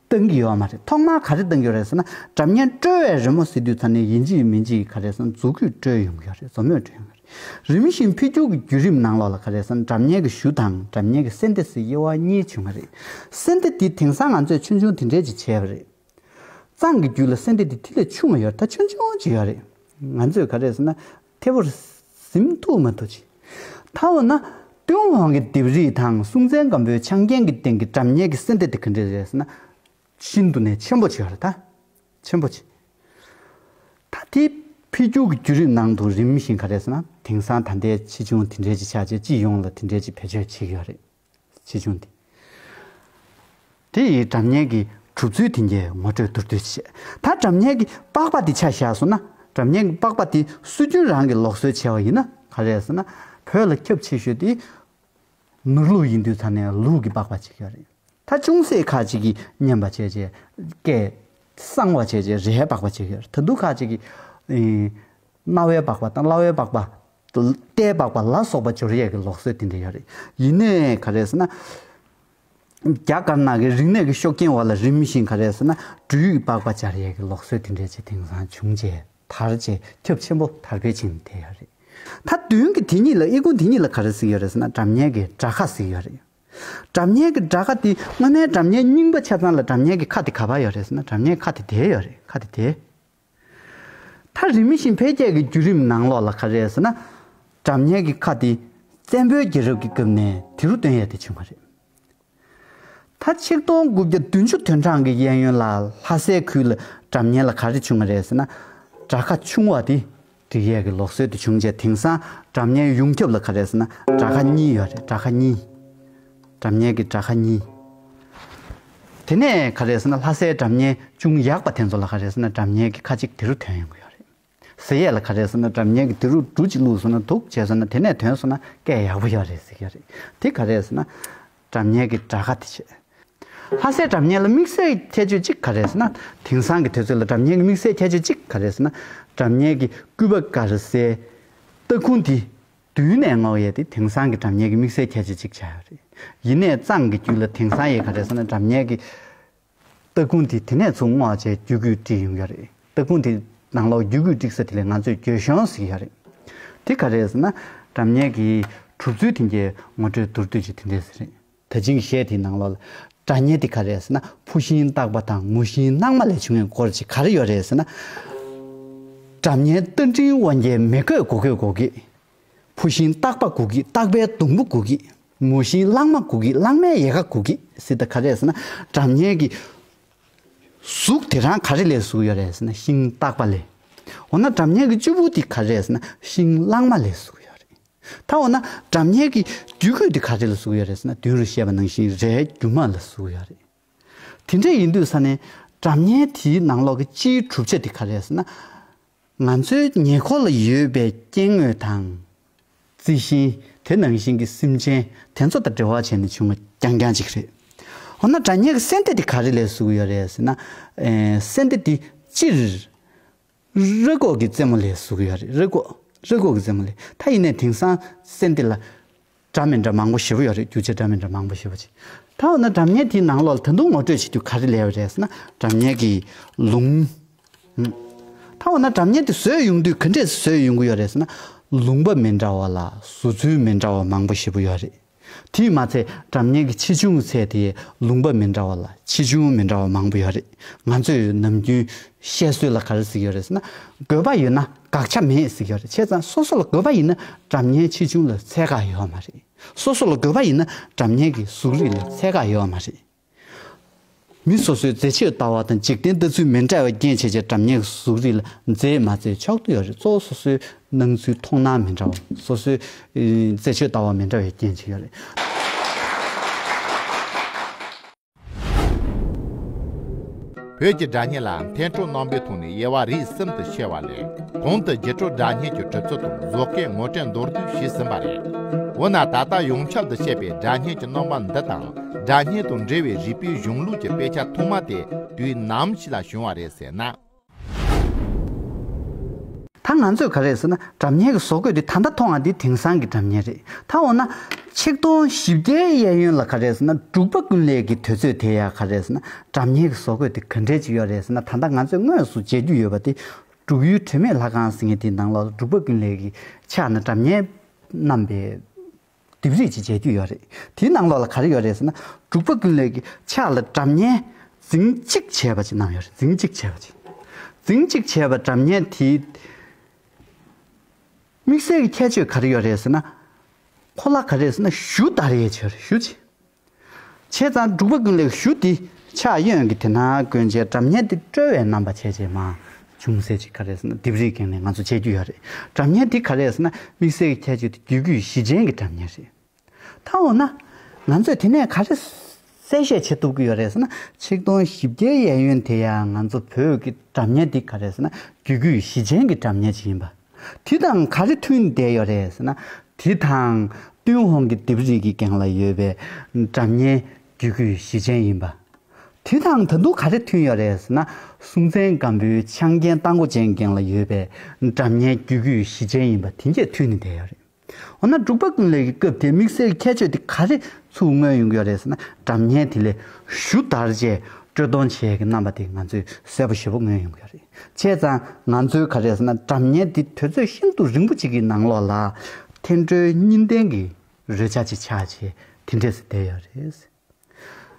བཏང་གི་ཡོད་མ་རེད། ཐོག་མར་ག་རེ་བཏང་གི་ཡོད་རེད་ཟེར་ན། སྒྲ་སྙན་དཀྲོལ་བའི་རི་མོ་ཟེར་དུས་ཙ་ནས་ཡིན་གཅིག་མིན་གཅིག་ག་རེ་ཟེར་ན་མཛུབ་གུས་དཀྲོལ་ཡོང་གི་ཡོད་རེད། མཛུབ་མོས་དཀྲོལ་ཡོང་གི་རེད། རིམ་བཞིན་འཕེལ་འགྱུར་གྱི་བརྒྱུད་རིམ་ནང་ལོགས་ལ་ག་རེ་ཟེར་ན་སྒྲ་སྙན་གྱི་གཞུ་དང་སྒྲ་སྙན་གྱི་སེ་འདི་ཟེར་དབྱེ་བ་གཉིས་བྱུང་བ་རེད། སེ་འདི་དེ་དེང་སང་ང་ཚོས་ཆུང་ཆུང་དེ་འདྲས་ཅིག་བྱས་པ་རེད། གཙང་གི་རྒྱུད་ལ་སེ་འདི་དེ་དེ་ལས་ཆུང་བ་ཡོད་རེད། ད་ཆུང་ཆུང་ཅིག་ཡོད་རེད། ང་ཚོས་ག་རེ་ཟེར་ན་མཐེ་བོར་ཟིན་ཐུབ་མ་ཐུབ་ཅིག་ད་འོ་ན་ཏུན་ཧོང་གི་ལྡེབས་རིས་དང་སྲོང་བཙན་སྒམ་པོའི་ཆང་རྐྱལ་གྱི་སྟེང་གི་སྒྲ་སྙན་གྱི་སེ་འདི་དེ་ག་འདྲས་རེད་ཟེར་ན། ཤིན་ཏུ་ནས་ཆེན་པོ་ཅིག་ཡོད་རེད་ད། ཆེན་པོ་ཅིག་ད་དེ་འཕེལ་འགྱུར་གྱི་བརྒྱུད་རིམ་ནང་དུ་རིམ་བཞིན་ག་རེ་ཟེར་ན་དེང་སང་ད་ལྟའི་ཆེ་ཆུང་དེ་འདྲས་ཅིག་ཆགས་བྱས་སྤྱི་ཡོངས་ལ་དེ་འདྲས་ཅིག་བེད་སྤྱོད་བྱེད་ཀྱི་ཡོད་རེད། ཆེ་ཆུང་དེ། དེ་ཡི་སྒྲ་སྙན་གྱི་གྲུབ་ཚུལ་དེ་འདྲའི་ངོ་སྤྲོད་མདོར་བསྡུས་བྱས། ད་སྒྲ་སྙན་གྱི་པགས་པ་དེ་ཆ་བཞག་སོང་ན། སྒྲ་སྙན་གྱི་པགས་པ་དེ་སྲོལ་རྒྱུན་རང་གི་ལུགས་སྲོལ་བྱས་པ་ཡིན་ན་ག་རེ་ཟེར་ན། བོད་ལ་ཁྱབ་ཆེ་ཤོས་དེ་ནོར་ལུག་ཡིན་དུས་ཙ་ནས་ལུག་གི་པགས་པ་ཅིག་ཡོད་རེད། ད་ཅུང་ཟད་ཁ་ཅིག་གིས་སྙན་པ་བྱས་བྱས་སྐད་གསང་བ་བྱས་བྱས་རས་པགས་པ་བྱེད་ཀྱི་ཡོད་རེད། ད་དུང་ཁ་ཅིག་གིས་ཨེ་རྣ་བའི་པགས་པ་དང་གླ་བའི་པགས་པ། རྟའི་པགས་པ་ལ་སོགས་པ་སྦྱོར་ཡས་ཀྱི་ལུགས་སྲོལ་དེ་འདྲ་ཡོད་རེད། ཡིན་ནའི་ག་རེ་ཟེར་ན། རྒྱ་དཀར་ནག་གི་རིག་གནས་ཀྱི་ཤུགས་རྐྱེན་འོག་ལ་རིམ་བཞིན་ག་རེ་ཟེར་ན་སྦྲུལ་གྱི་པགས་པ་སྦྱར་ཡས་ཀྱི་ལུགས་སྲོལ་དེ་འདྲ་ཅིག་དེང་སང་བྱུང་རྗེས་དར་རྗེས་ཁྱབ་ཆེན་པོ་དར་འཕེལ་ཕྱིན་བསྡད་ཡོད་རེད། ད་མདུན་གྱི་དེ་གཉིས་ལ་ཨི་ཁུང་དེ་གཉིས་ལ་ག་རེ་ཟེར་གྱི་ཡོད་རེད་ཟེར་ན་སྒྲ་སྙན་གྱི་སྒྲ་ཁ་ཟེར་གྱི་ཡོད་རེད། སྒྲ་སྙན་གྱི་སྒྲ་ཁ་དེ་སྔོན་མའི་སྒྲ་སྙན་རྙིང་པ་ཆ་ཚང་ལ་སྒྲ་སྙན་གྱི་ཁ་དེ་ག་པར་ཡོད་རེད་ཟེར་ན་སྒྲ་སྙན་ཁ་དེ་དེར་ཡོད་རེད། ཁ་དེ་དེར། ད་རིམ་བཞིན་འཕེལ་རྒྱས་ཀྱི་བརྒྱུད་རིམ་ནང་ལོགས་ལ་ག་རེ་ཟེར་ན། སྒྲ་སྙན་གྱི་ཁ་དེ་བཙན་པོའི་རྒྱལ་རབས་ཀྱི་སྐབས་ནས་དེ་རུ་བཏོན་ཡས་དེ་བྱུང་བ་རེད། ད་ཆིག་སྟོང་དགུ་བརྒྱ་བདུན་ཅུ་དོན་གྲངས་ཀྱི་གཡས་གཡོན་ལ་ལྷ་སའི་ཁུལ་ལ་སྒྲ་སྙན་ལ་ག་རེ་བྱུང་བ་རེད་ཟེར་ན། སྒྲ་ཁ་ཆུང་བ་དེ་སྒྲིག་ཡས་ཀྱི་ལུགས་སྲོལ་དེ་བྱུང་རྗེས་དེང་སང་སྒྲ་སྙན་ཡོངས་ཁྱབ་ལ་ག་རེ་ཟེར་ན་སྒྲ་ཁ་གཉིས་ཡོད་རེད། སྒྲ་ཁ་གཉིས། སྒྲ་སྙན་གྱི་སྒྲ་ཁ་གཉིས། དེ་ནས་ག་རེ་ཟེར་ན་ལྷ་སའི་སྒྲ་སྙན་ཅུང་ཡག་པ་དེ་ཚོ་ལ་ག་རེ་ཟེར་ན་སྒྲ་སྙན་གྱི་ཁ་གཅིག་དེ་རུ་ཐོན་ཡོང་གི་ཡོད་རེད། ཟེར་ཡས་ལ་ག་རེ་ཟེར་ན་སྒྲ་སྙན་གྱི་དེ་རུ་འབྲུ་གཅིག་བླུགས་སོང་ན་དུག་བྱས་སོང་ན་དེ་ནས་ཐོན་སོང་ན་སྐད་ཡག་པོ་ཡོད་རེད་ཟེར་གྱི་རེད། དེ་ག་རེ་ཟེར་ན་སྒྲ་སྙན་གྱི་སྒྲ་ཁ་དེ་བྱས། ལྷ་སའི་སྒྲ་སྙན་ལ་དམིགས་བསལ་ཁྱད་ཆོས་གཅིག་ག་རེ་ཟེར་ན། དེང་སང་གི་དུས་ཚོད་ལ་སྒྲ་སྙན་གྱི་དམིགས་བསལ་ཁྱད་ཆོས་གཅིག་ག་རེ་ཟེར་ན། སྒྲ་སྙན་གྱི་སྐུད་པ་དཀར་སེར་སྟ་གོན་དེ་མདུན་ནས་བསྔོག་ཡས་དེ་དེང་སང་གི་སྒྲ་སྙན་གྱི་དམིགས་བསལ་ཁྱད་ཆོས་གཅིག་ཆགས་ཡོད་རེད། ཡིན་ནའི་གཙང་གི་རྒྱུད་ལ་དེང་སང་ཡས་ག་རེ་ཟེར་ན་སྒྲ་སྙན་གྱི་སྟ་གོན་དེ་དེ་ནས་ཚུར་བསྔོགས་བྱས་རྒྱུད་སྐུད་བསྒྲིགས་ཡོང་གི་རེད། སྟ་གོན་དེ་ནང་ལོགས་རྒྱུད་སྐུད་བསྒྲིགས་ས་དེ་ལ་ང་ཚོས་རྒྱུད་གཞོང་ཟེར་གྱི་ཡོད་རེད། དེ་ག་རེ་ཟེར་ན་སྒྲ་སྙན་གྱི་གྲུབ་ཚུལ་དེ་འདྲའི་ངོ་སྤྲོད་མདོར་བསྡུས་ཅིག་དེ་འདྲས་ཟེར་རེད། ད་ཅིང་གཞས་དེའི་ནང་ལོགས་ལ་སྒྲ་སྙན་དེ་ག་རེ་ཟེར་ན་ཕོ་ཤིང་སྟག་པ་དང་མོ་ཤིང་གླང་མ་ལས་བྱུང་བའི་སྐོར་ཅིག་ག་རེ་ཡོད་རེད་ཟེར་ན། སྒྲ་སྙན་རྟ་མགྲིན་དབང་རྒྱལ་མི་རྒོད་གུ་གུལ་གུ་གི། ཕོ་ཤིང་སྟག་པ་གུ་གི་སྟག་པའི་སྡོང་པོ་གུ་གི། མོ་ཤིང་གླང་མ་གུ་གི་གླང་མའི་ཡལ་ག་གུ་གི་ཟེར་ད་ག་རེ་ཟེར་ན་སྒྲ་སྙན་གྱི་གཟུགས་དེ་རང་ག་རེ་ལས་བཟོས་ཡོད་རེད་ཟེར་ན་ཤིང་སྟག་པ་ལས། འོ་ན་སྒྲ་སྙན་གྱི་བཅུད་ཕུང་དེ་ག་རེ་རེད་ཟེར་ན་ཤིང་གླང་མ་ལས་བཟོས་ཡོད་རེད། ད་འོ་ན་སྒྲ་སྙན་གྱི་རྒྱུད་སྐུད་དེ་ག་རེ་ལ་བཟོས་ཡོད་རེད་ཟེར་ན་མདུན་རུ་བཤད་པ་ནང་བཞིན་རའི་རྒྱུ་མ་ལ་བཟོས་ཡོད་རེད། དེ་འདྲ་ཡིན་དུས་ས་ནས་སྒྲ་སྙན་དེའི་ནང་ལོགས་ཀྱི་སྤྱིའི་གྲུབ་ཆ་དེ་ག་རེ་རེད་ཟེར་ན། ང་ཚོའི་ཉེ་འཁོར་ལ་ཡོད་པའི་སྐྱེ་དངོས་དང་། རྩི་ཤིང་། དེ་ནང་བཞིན་གྱི་སེམས་ཅན་དེ་ཚོ་དང་འབྲེལ་བ་བྱས་ནས་བྱུང་བ་རྐྱང་རྐྱང་ཅིག་རེད། འོ་ན་སྒྲ་སྙན་གྱི་གསལ་འདེབས་དེ་ག་རེ་ལས་བཟོ་གི་ཡོད་རེད་ཟེར་ན། ཨེ། གསལ་འདེབས་དེ་སྤྱིར་རི་སྒོག་གི་རྩེ་མོ་ལས་བཟོ་གི་ཡོད་རེད། རི་སྒོག་རི་སྒོག་གི་རྩེ་མོ་ལས། ད་ཡིན་ནའི་དེང་སང་གསལ་འདེབས་ལ་འདྲ་མི་འདྲ་མང་པོ་ཞེ་པོ་ཡོད་རེད། རྒྱུ་ཆ་འདྲ་མི་འདྲ་མང་པོ་ཞེ་པོ་ཅིག་ད་འོ་ན་སྒྲ་སྙན་དེའི་ནང་ལོགས་ལ་ད་དུང་ངོ་སྤྲོད་བྱེད་དུས་ག་རེ་ལབ་ཡོད་རེད་ཟེར་ན། སྒྲ་སྙན་གྱི་ལུང་། ད་འོ་ན་སྒྲ་སྙན་དེ་བཟོས་ཡོང་དུས་ག་འདྲས་བཟོས་ཡོང་གི་ཡོད་རེད་ཟེར་ན། ལུང་པ་མི་འདྲ་བ་ལ་བཟོ་ཚུལ་མི་འདྲ་བ་མང་པོ་ཞེ་པོ་ཡོད་རེད། དེས་མ་ཚད་སྒྲ་སྙན་གྱི་ཆེ་ཆུང་ཚད་དེ་ལུང་པ་མི་འདྲ་བ་ལ་ཆེ་ཆུང་མི་འདྲ་བ་མང་པོ་ཡོད་རེད། ང་ཚོས་ནམ་རྒྱུན་བཤད་སྲོལ་ལ་ག་རེ་ཟེར་གྱི་ཡོད་རེད་ཟེར་ན། དགོས་པ་ཡོད་ན་དགག་བྱ་མེད་ཟེར་གྱི་ཡོད་རེད། བྱས་ཙང་སོ་སོ་ལ་དགོས་པ་ཡིན་ན་སྒྲ་སྙན་ཆེ་ཆུང་ལ་ཚད་བཀག་ཡོད་མ་རེད། སོ་སོ་ལ་དགོས་པ་ཡིན་ན་སྒྲ་སྙན་གྱི་གཟུགས་རིས་ལ་ཚད་བཀག་ཡོད་མ་རེད། མི་སོ་སོའི་མཛེས་དཔྱོད་ལྟ་བ་དང་འཇིག་རྟེན་ལྟ་ཚུལ་མི་འདྲ་བའི་རྐྱེན་བྱས་བྱས་སྒྲ་སྙན་གྱི་གཟུགས་རིས་ལ་མཛེས་མ་མཛེས་ཆགས་ཀྱི་ཡོད་རེད། གཙོ་བོ་སོ་སོའི་སྣང་ཚུལ་མཐོང་སྣང་མི་འདྲ་བ། སོ་སོའི་ཨེ། མཛེས་དཔྱོད་ལྟ་བ་མི་འདྲ་བའི་རྐྱེན་བྱས་ཡོད་རེད། བོད་ཀྱི་སྒྲ་སྙན་ལ་འཐེན་སྤྲོ་རྣོན་པོའི་ཐོག་ནས་དབྱེ་བ་རིགས་གསུམ་དུ་ཕྱེ་བ་ལས། གོང་དུ་བརྒྱུད་སྤྲོད་སྒྲ་སྙན་གྱི་གྲུབ་ཚུལ་དང་བཟོ་བཀོད་ངོ་སྤྲོད་མདོར་བསྡུས་ཞུས་ཟིན་པ་རེད། འོ་ན་ད་ལྟ་ཡོངས་ཁྱབ་ཏུ་བཤད་པའི་སྒྲ་སྙན་གྱི་རྣམ་པ་འདི་དང་སྒྲ་སྙན་དང་འབྲེལ་བའི་རིག་པའི་གཞུང་ལུགས་ཀྱི་དཔེ་ཆ་ཐོག་མ་དེ་དུས་ནམ་ཞིག་ལ་བྱུང་བ་རེད་ཟེར་ན། ད་ང་ཚོས་ག་རེ་ཟེར་ན། སྒྲ་སྙན་གྱི་བཟོ་བཀོད་དེ་ད་ལྟ་མཐོང་བ་འདི་དེང་སང་གི་སྒྲ་སྙན་རེད། ད་འོ་ན་ཆིག་སྟོང་བཞི་བརྒྱའི་གཡས་གཡོན་ལ་ག་རེ་ཟེར་ན། འབྲུག་པ་ཀུན་ལེགས་ཀྱི་དུས་ཚོད་དེ་ཡ་ག་རེ་ཟེར་ན། སྒྲ་སྙན་གྱི་བཟོ་བཀོད་དེ་ག་འདྲས་ཅིག་ཡོད་རེད་ཟེར་ན། ད་ལྟ་ང་ཚོས་དངོས་སུ་མཇལ་རྒྱུ་ཡོད་པ་དེ། འབྲུག་ཡུལ་དྲི་མེད་ལྷ་ཁང་ཟེར་མཁན་དེའི་ནང་ལོགས་ལ་འབྲུག་པ་ཀུན་ལེགས་ཀྱི་ཕྱག་ན་སྒྲ་སྙན་བསྣམས་པའི་ལྡེབས་རིས་ཅིག་མཇལ་རྒྱུ་ཡོད་རེད། དེའི་ནང་ལོགས་ལ་ག་རེ་ཡོད་རེད་ཟེར་ན། འབྲུག་པ་ཀུན་ལེགས་ཀྱི་ཕྱག་ལ་སྒྲ་སྙན་འཛིན་གཅིག་བྱས་པ་ཅིག་བསྣམས་ཡོད་རེད། འཛིན་གཅིག་བྱས་པ་ཅིག་འཛིན་གཅིག་བྱས་པ་སྒྲ་སྙན་དེའི་དམིགས་བསལ་གྱི་ཁྱད་ཆོས་ག་རེ་ཡོད་རེད་ཟེར་ན། ཁོ་ལ་ག་རེ་ཟེར་ན། གཞུ་བདར་ཡས་ཆེ་བ་རེད། གཞུ་ཅིག་བྱས་ཙང་འབྲུག་པ་ཀུན་ལེགས་གཞུ་དེ་ཕྱག་གཡོན་གྱི་དེ་ནང་བསྐོན་བྱས་སྒྲ་སྙན་དེ་དཀྲོལ་བའི་རྣམ་པ་བྱས་བྱས་མར་ཅུང་ཟད་ཅིག་ག་རེ་ཟེར་ན། ལྡེབས་རིས་སྒང་ནས་ང་ཚོ་མཇལ་རྒྱུ་ཡོད་རེད། སྒྲ་སྙན་དེ་ག་རེ་ཟེར་ན། དམིགས་བསལ་གྱི་ཁྱད་ཆོས་དེ་རྒྱུད་སྐུད་བཞི་ཅན་གྱི་སྒྲ་སྙན་རེད། ད་འོ་ན་ང་ཚོས་དེ་ནས་ག་རེ་གསལ་བཤད་བྱེད་ཐུབ་ཀྱི་ཡོད་རེད་ཟེར་ན། ཆིག་སྟོང་བཞི་བརྒྱའི་གཡས་གཡོན་དེ་ཡང་ང་ཚོ་བོད་ཀྱི་སྒྲ་སྙན་འདི་ག་རེ་ཟེར་ན། རྒྱུད་སྐུད་བཞི་ཅན་གྱི་སྒྲ་སྙན་ཅིག་ཡིན་པ། དེ་དང་ག་རེ་མཐུན་བསྡད་ཡོད་རེད་ཟེར་ན། དེ་དང་ཏུན་ཧོང་གི་ལྡེབས་རིས་ཀྱི་སྒང་ལ་ཡོད་པའི་སྒྲ་སྙན་རྒྱུད་སྐུད་བཞི་ཅན་ཡིན་པ། དེ་དང་ད་དུང་ག་རེ་མཐུན་ཡོད་རེད་ཟེར་ན། སྲོང་བཙན་སྒམ་པོའི་ཕྱག་འགྱེད་རྟ་མགོ་ཅན་སྒང་ལ་ཡོད་པའི་སྒྲ་སྙན་རྒྱུད་སྐུད་བཞི་ཅན་ཡིན་པ། དེ་གཉིས་མཐུན་ནས་བསྡད་ཡོད་རེད། འོ་ན་འབྲུག་པ་ཀུན་ལེགས་ཀྱི་སྐབས་དེའི་དམིགས་བསལ་གྱི་ཁྱད་ཆོས་དེ་ག་རེ་ཚུར་མངོན་ཡོང་གི་ཡོད་རེད་ཟེར་ན། སྒྲ་སྙན་དེ་ལས་གཞུ་བདར་བྱས་དཀྲོལ་གཏོང་བྱེད་ཀྱི་རྣམ་པ་དེ་ང་ཚོས་གསལ་པོ་ཞེ་པོ་མངོན་ཡོང་གི་ཡོད་རེད། བྱས་ཙང་ང་ཚོའི་ག་རེ་ཟེར་ན། སྒྲ་སྙན་དེ་དུས་ཚོད་ཤིན་ཏུ་རིང་པོ་ཅིག་གི་ནང་ལོགས་ལ་འཐེན་འཕྲོའི་གཉིས་ལྡན་གྱི་རོལ་ཆ་ཅིག་ཆགས་བྱས་དེ་འདྲས་སུ་བསྡད་ཡོད་རེད།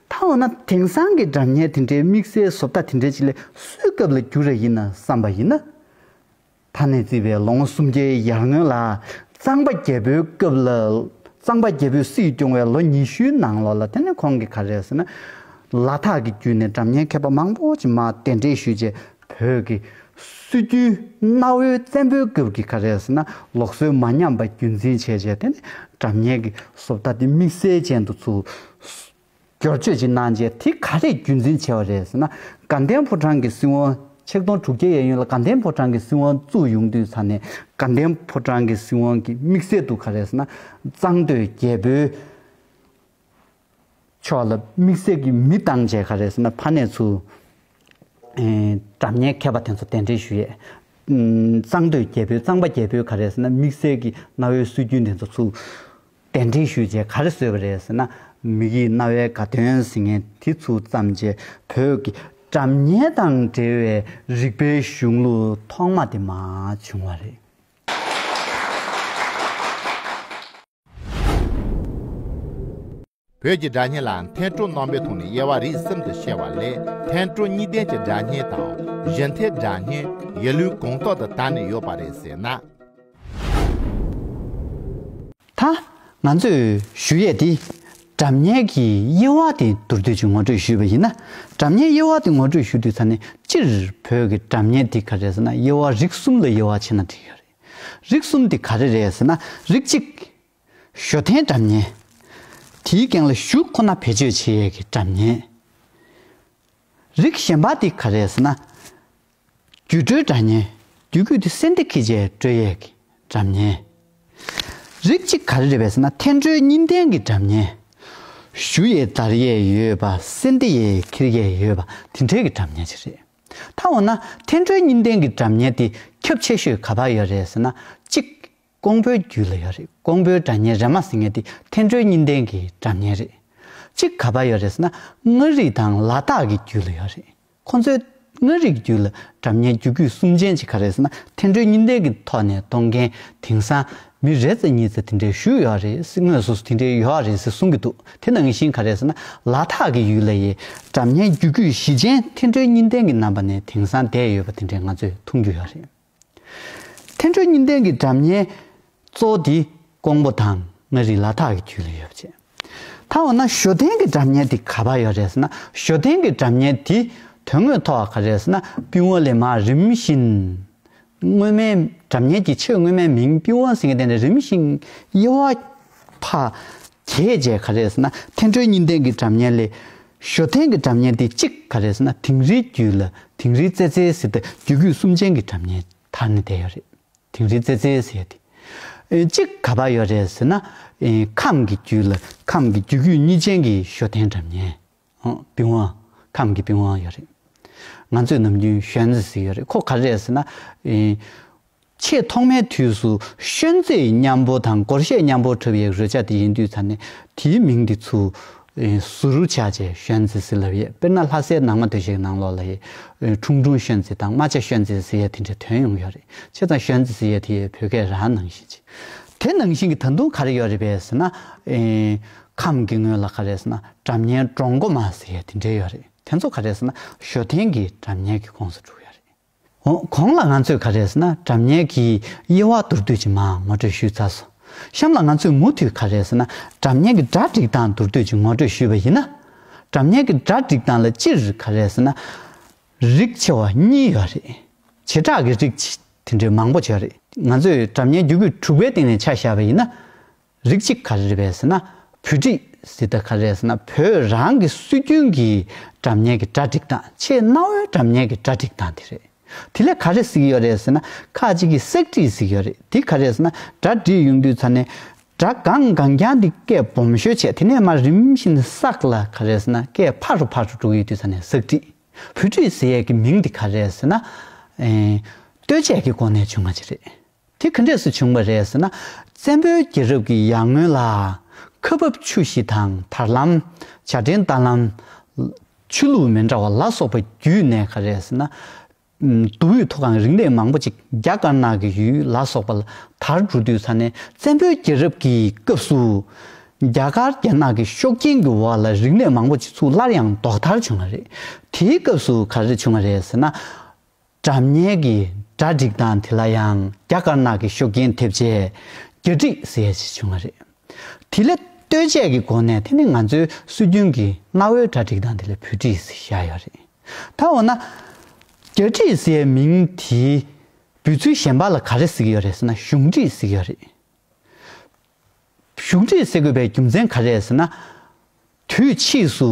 ད་འོ་ན་དེང་སང་གི་སྒྲ་སྙན་དེ་འདྲའི་དམིགས་བསལ་བཟོ་ལྟ་དེ་འདྲའི་ཅིག་ལ་སུའི་སྐབས་ལ་བསྒྱུར་བ་ཡིན་ན་བསམ་པ་ཡིན་ན། ད་ནས་བརྩིས་པའི་ལོ་ངོ་སུམ་བརྒྱའི་ཡར་སྔོན་ལ་གཙང་པ་རྒྱལ་པོའི་སྐབས་ལ། གཙང་པ་རྒྱལ་པོས་སྲིད་སྐྱོང་བའི་ལོ་ཉི་ཤུའི་ནང་ལོགས་ལ། དེ་ནས་ཁོང་གིས་ག་རེ་ཟེར་ན། ལ་དྭགས་ཀྱི་བརྒྱུད་ནས་སྒྲ་སྙན་མཁས་པ་མང་པོ་ཅིག་མར་གདན་འདྲེན་ཞུས་རྗེས། བོད་ཀྱི་སྲོལ་རྒྱུན་གནའ་བོའི་བཙན་པོའི་སྐབས་ཀྱི་ག་རེ་ཟེར་ན། ལུགས་སྲོལ་མ་ཉམས་པ་རྒྱུན་འཛིན་བྱས་རྗེས། དེ་ནས་སྒྲ་སྙན་གྱི་བཟོ་ལྟ་དེ་དམིགས་བསལ་ཅན་དུ་ཚུར་བསྒྱུར་བཅོས་ཅིག་གནང་རྗེས། དེ་ག་རེ་རྒྱུན་འཛིན་བྱས་པ་རེད་ཟེར་ན། དགའ་ལྡན་ཕོ་བྲང་གི་སྲིད་དབང་། ཆིག་སྟོང་དྲུག་བརྒྱའི་གཡས་གཡོན་ལ་དགའ་ལྡན་ཕོ་བྲང་གི་སྲིད་དབང་བཙུགས་ཡོང་དུས་ཙ་ནས། དགའ་ལྡན་ཕོ་བྲང་གི་སྲིད་དབང་གི་དམིགས་བསལ་དུ་ག་རེ་ཟེར་ན། གཙང་སྟོད་རྒྱལ་པོའི་ཕྱོགས་ལ་དམིགས་བསལ་གྱི་མི་བཏང་བྱས་ག་རེ་ཟེར་ན། ཕ་ནས་ཚུར་ཨེ། སྒྲ་སྙན་མཁས་པ་དེ་ཚོ་གདན་འདྲེན་ཞུ་ཡས། ཨམ། གཙང་སྟོད་རྒྱལ་པོའི། གཙང་པ་རྒྱལ་པོའི་ག་རེ་ཟེར་ན། དམིགས་བསལ་གྱི་གནའ་བོའི་སྲོལ་རྒྱུན་དེ་ཚོ་ཚུར་གདན་འདྲེན་ཞུས་རྗེས་ག་རེ་བཟོས་པ་རེད་ཟེར་ན། མི་ཡི་རྣ་བའི་དགའ་སྟོན་ཟེར་མཁན་དེ་ཚུར་བརྩམས་རྗེས། བོད་ཀྱི་སྒྲ་སྙན་དང་འབྲེལ་བའི་རིག་པའི་གཞུང་ལུགས་ཐོག་མ་དེ་མར་བྱུང་བ་རེད། བོད་ཀྱི་སྒྲ་སྙན་ལ་འཐེན་སྤྲོ་རྣོན་པོའི་ཐོག་ནས་དབྱེ་བ་རིགས་གསུམ་དུ་ཕྱེ་བ་ལས། འཐེན་སྤྲོ་གཉིས་ལྡན་གྱི་སྒྲ་སྙན་དང་། གཞི་འཐེན་སྒྲ་སྙན། ཡིད་ལུས་གོང་ཐོག་ཏུ་དར་ནས་ཡོད་པ་རེད་ཟེར་ན། ད་ང་ཚོས་ཞུ་ཡས་དེ། སྒྲ་སྙན་གྱི་དབྱེ་བ་དེ་མདོར་བསྡུས་ཅིག་ངོ་སྤྲོད་ཞུས་པ་ཡིན་ན། སྒྲ་སྙན་དབྱེ་བ་དེ་ངོ་སྤྲོད་ཞུ་དུས་ཙ་ནས། སྤྱིར་བོད་ཀྱི་སྒྲ་སྙན་དེ་ག་རེ་ཟེར་ན། དབྱེ་བ་རིགས་གསུམ་ལ་དབྱེ་བ་ཕྱེ་ན་འགྲིག་ཡོད་རེད། རིགས་གསུམ་དེ་ག་རེ་རེད་ཟེར་ན། རིགས་གཅིག་གཞུ་འཐེན་སྒྲ་སྙན། དེའི་སྒང་ལ་གཞུ་ཁོ་ན་བེད་སྤྱོད་བྱེད་ཡས་ཀྱི་སྒྲ་སྙན། རིགས་གཞན་པ་དེ་ག་རེ་རེད་ཟེར་ན། རྒྱུད་གྲོལ་སྒྲ་སྙན། རྒྱུད་རྒྱུད་དེ་སེ་འབྲུ་ཁྱེར་བྱས་གྲོལ་ཡས་ཀྱི་སྒྲ་སྙན། རིགས་གཅིག་ག་རེ་རེད་པས་ཟེར་ན། འཐེན་གྲོལ་གཉིས་ལྡན་གྱི་སྒྲ་སྙན། ཞུ་ཡས་འདར་ཡས་ཡོད་པ། སེ་འབྲུ་ཡས་ཁྱེར་ཡས་ཡོད་པ། དེ་འདྲའི་གི་སྒྲ་སྙན་ཅིག་རེད། ད་འོ་ན་འཐེན་གྲོལ་གཉིས་ལྡན་གྱི་སྒྲ་སྙན་དེ་ཁྱབ་ཆེ་ཤོས་ག་པར་ཡོད་རེད་ཟེར་ན། གཅིག་ཀོང་པོའི་རྒྱུད་ལ་ཡོད་རེད། ཀོང་པོའི་སྒྲ་སྙན་རེ་མ་ཟེར་མཁན་དེ་འཐེན་གྲོལ་གཉིས་ལྡན་གྱི་སྒྲ་སྙན་རེད། གཅིག་ག་པར་ཡོད་རེད་ཟེར་ན། མངའ་རིས་དང་ལ་དྭགས་ཀྱི་རྒྱུད་ལ་ཡོད་རེད། ཁོང་ཚོའི་མངའ་རིས་རྒྱུད་ལ་སྒྲ་སྙན་རྒྱུད་རྒྱུད་གསུམ་ཅན་ཅིག་ག་རེ་རེད་ཟེར་ན། འཐེན་གྲོལ་གཉིས་ལྡན་གྱི་ཐོག་ནས་གཏོང་མཁན་དེང་སང་མི་རེ་ཙམ་གཉིས་ཙམ་དེ་འདྲའི་བཞུགས་ཡོད་རེད། དངོས་སུ་དེ་འདྲའི་ཡོད་རེད་ཟེར་གསུང་གི་འདུག་དེ་ནང་བཞིན་ག་རེ་རེད་ཟེར་ན། ལ་དྭགས་ཀྱི་ཡུལ་ལ་ཡི་སྒྲ་སྙན་རྒྱུད་རྒྱུད་བཞི་ཅན་འཐེན་གྲོལ་གཉིས་ལྡན་གྱི་རྣམ་པ་ནས་དེང་སང་བསྡད་ཡོད་པ་དེ་འདྲའི་ང་ཚོས་མཐོང་རྒྱུ་ཡོད་རེད། འཐེན་གྲོལ་གཉིས་ལྡན་གྱི་སྒྲ་སྙན་གཙོ་བོ་དེ་ཀོང་པོ་དང་མངའ་རིས་ལ་དྭགས་ཀྱི་རྒྱུད་ལ་ཡོད་པ་བྱས། ད་འོ་ན་ཞོ་ལྡན་གྱི་སྒྲ་སྙན་དེ་ག་པར་ཡོད་རེད་ཟེར་ན། ཞོ་ལྡན་གྱི་སྒྲ་སྙན་དེ་དོན་དངོས་ཐོག་ག་རེ་རེད་ཟེར་ན། པི་ཝང་ལས་མར་རིམ་བཞིན། སྔོན་མའི་སྒྲ་སྙན་གྱི་ཆོས་སྔོན་མའི་མིང་པི་ཝང་ཟེར་མཁན་དེ་ནས་རིམ་བཞིན་དབྱེ་བ་ཕར་གྱེས་བྱས་ག་རེ་རེད་ཟེར་ན། འཐེན་གྲོལ་གཉིས་ལྡན་གྱི་སྒྲ་སྙན་ལས་ཞོ་ལྡན་གྱི་སྒྲ་སྙན་དེ་གཅིག་ག་རེ་རེད་ཟེར་ན། དིང་རིའི་རྒྱུད་ལ་དིང་རི་རྩེ་རྩེ་ཟེར་ཏེ་རྒྱུད་རྒྱུད་གསུམ་ཅན་གྱི་སྒྲ་སྙན་དར་ནས་བསྡད་ཡོད་རེད། དིང་རི་རྩེ་རྩེ་ཟེར་ཏེ། ཨེ། གཅིག་ག་པར་ཡོད་རེད་ཟེར་ན། ཨེ། ཁམས་ཀྱི་རྒྱུད་ལ་ཁམས་ཀྱི་རྒྱུད་རྒྱུད་གཉིས་ཅན་གྱི་ཞོ་ལྡན་སྒྲ་སྙན། ཨོ། པི་ཝང་། ཁམས་ཀྱི་པི་ཝང་ཡོད་རེད། ང་ཚོས་ནམ་རྒྱུན་ཤོན་ཙེ་ཟེར་ཡོད་རེད། ཁོ་ག་རེ་རེད་ཟེར་ན། ཨེ། ཆེས་ཐོག་མའི་དུས་སུ་ཤོན་ཙེ་མཉམ་པོ་དང་སྒོར་གཞས་མཉམ་པོ་འཁྲབ་པའི་རོལ་ཆ་དེ་ཡིན་དུས་ཙ་ནས་དེའི་མིང་དེ་ཚུར་ཨེ། ཟུར་ཆག་བྱས་ཤོན་ཙེ་ཟེར་ལབ་ཡས། དཔེར་ན་ལྷ་སའི་ནང་མ་སྟོད་གཞས་ནང་ལོགས་ལ་ཡི་ཨེ། ཁྲུང་ཁྲུང་ཤོན་ཙེ་དང་རྨ་བྱ་ཤོན་ཙེ་ཟེར་ཡས་དེ་འདྲའི་དོན་ཡོང་གི་ཡོད་རེད། བྱས་ཙང་ཤོན་ཙེ་ཟེར་ཡས་དེ་བོད་སྐད་རང་ནང་བཞིན་ཅིག་དེ་ནང་བཞིན་གྱི་ད་དུང་ག་རེ་ཡོད་རེད་པས་ཟེར་ན། ཨེ། ཁམས་ཀྱི་ངོས་ལ་ག་རེ་ཟེར་ན། སྒྲ་སྙན་འབྲོང་མགོ་མ་ཟེར་ཡས་དེ་འདྲའི་ཡོད་རེད། དེ་ཚོ་ག་རེ་ཟེར་ན། ཞོ་ལྡན་གྱི་སྒྲ་སྙན་གྱི་ཁོངས་སུ་འགྲོ་གི་ཡོད་རེད། འོ། གོང་ལ་ང་ཚོས་ག་རེ་ཟེར་ན། སྒྲ་སྙན་གྱི་དབྱེ་བ་མདོར་བསྡུས་ཅིག་མར་ངོ་སྤྲོད་ཞུས་ཚར་སོང་། གཤམ་ལ་ང་ཚོས་མུ་མཐུད་ག་རེ་ཟེར་ན། སྒྲ་སྙན་གྱི་གྲ་སྒྲིག་སྟངས་མདོར་བསྡུས་ཅིག་ངོ་སྤྲོད་ཞུས་པ་ཡིན་ན། སྒྲ་སྙན་གྱི་གྲ་སྒྲིག་སྟངས་ལ་སྤྱིར་ག་རེ་ཟེར་ན། རིགས་ཆེ་བ་གཉིས་ཡོད་རེད། བྱེ་བྲག་གི་རིགས་དེ་འདྲའི་མང་པོ་ཅིག་ཡོད་རེད། ང་ཚོས་སྒྲ་སྙན་རྒྱུད་རྒྱུད་དྲུག་པའི་སྟེང་ནས་ཆ་བཞག་པ་ཡིན་ན། རིགས་གཅིག་ག་རེ་རེད་པས་ཟེར་ན། བོད་ཁྲིད་ཟེར་ད་ག་རེ་རེད་ཟེར་ན། བོད་རང་གི་སྲོལ་རྒྱུན་གྱི་སྒྲ་སྙན་གྱི་གྲ་སྒྲིག་སྟངས། ཆེས་གནའ་བོའི་སྒྲ་སྙན་གྱི་གྲ་སྒྲིག་སྟངས་དེ་རེད། དེ་ལས་ག་རེ་ཟེར་གྱི་ཡོད་རེད་ཟེར་ན། ཁ་ཅིག་གིས་གསེག་བྲིས་ཟེར་གྱི་ཡོད་རེད། དེ་ག་རེ་རེད་ཟེར་ན། སྒྲ་བྲིས་ཡོང་དུས་ཙ་ནས་སྒྲ་གང་གང་རྐྱང་དེ་སྐད་སྦོམ་ཤོས་བྱས། དེ་ནས་མར་རིམ་བཞིན་གསེག་ལ་ག་རེ་རེད་ཟེར་ན། སྐད་ཕར་རུ་ཕར་རུ་འགྲོ་གི་ཡོད་དུས་ཙ་ནས་གསེག་བྲིས། བོད་ཁྲིད་ཟེར་ཡས་ཀྱི་མིང་དེ་ག་རེ་རེད་ཟེར་ན། ཨེ། ལྟོས་བཅས་ཀྱི་སྒོ་ནས་བྱུང་བ་ཅིག་རེད། དེ་ག་འདྲས་སུ་བྱུང་བ་རེད་ཟེར་ན། བཙན་པོའི་རྒྱལ་རབས་ཀྱི་ཡར་སྔོན་ལ། ཁ་འབབ་ཆུ་བཞི་དང་། དར་ལམ། བྱ་ཕྲན་རྟ་ལམ། ཆོས་ལུགས་མི་འདྲ་བ་ལ་སོགས་པ་བརྒྱུད་ནས་ག་རེ་ཟེར་ན། མདོ་དབུས་མཐོ་སྒང་རིག་གནས་མང་པོ་ཅིག་རྒྱ་དཀར་ནག་གི་ཡུལ་ལ་སོགས་པ་ལ་དར་འགྲོ་དུས་ཙ་ནས། བཙན་པོའི་རྒྱལ་རབས་ཀྱི་སྐབས་སུ་རྒྱ་གར་རྒྱ་ནག་གི་ཤུགས་རྐྱེན་གྱི་འོག་ལ་རིག་གནས་མང་པོ་ཅིག་ཚུར་སླར་ཡང་ལྡོག་ཐར་བྱུང་བ་རེད། དེའི་སྐབས་སུ་ག་རེ་བྱུང་བ་རེད་ཟེར་ན། སྒྲ་སྙན་གྱི་གྲ་སྒྲིག་སྟངས་དེ་ལ་ཡང་རྒྱ་དཀར་ནག་གི་ཤུགས་རྐྱེན་ཐེབས་བྱས་རྒྱ་ཁྲིད་ཟེར་ཡས་ཅིག་བྱུང་བ་རེད། དེ་ལས་ལྟོས་བཅས་ཀྱི་སྒོ་ནས། དེ་ནི་ང་ཚོའི་སྲོལ་རྒྱུན་གྱི་གནའ་བོའི་གྲ་སྒྲིག་སྟངས་དེ་ལ་བོད་ཁྲིད་ཟེར་བཞག་ཡོད་རེད། ད་འོ་ན་རྒྱ་ཁྲིད་ཟེར་ཡས་མིང་དེའི་འབོད་ཚུལ་གཞན་པ་ལ་ག་རེ་ཟེར་གྱི་ཡོད་རེད་ཟེར་ན། གཞུང་ཁྲིད་ཟེར་གྱི་ཡོད་རེད། གཞུང་ཁྲིད་ཟེར་དགོས་པའི་རྒྱུ་མཚན་ག་རེ་རེད་ཟེར་ན། དུས་ཕྱིས་སུ་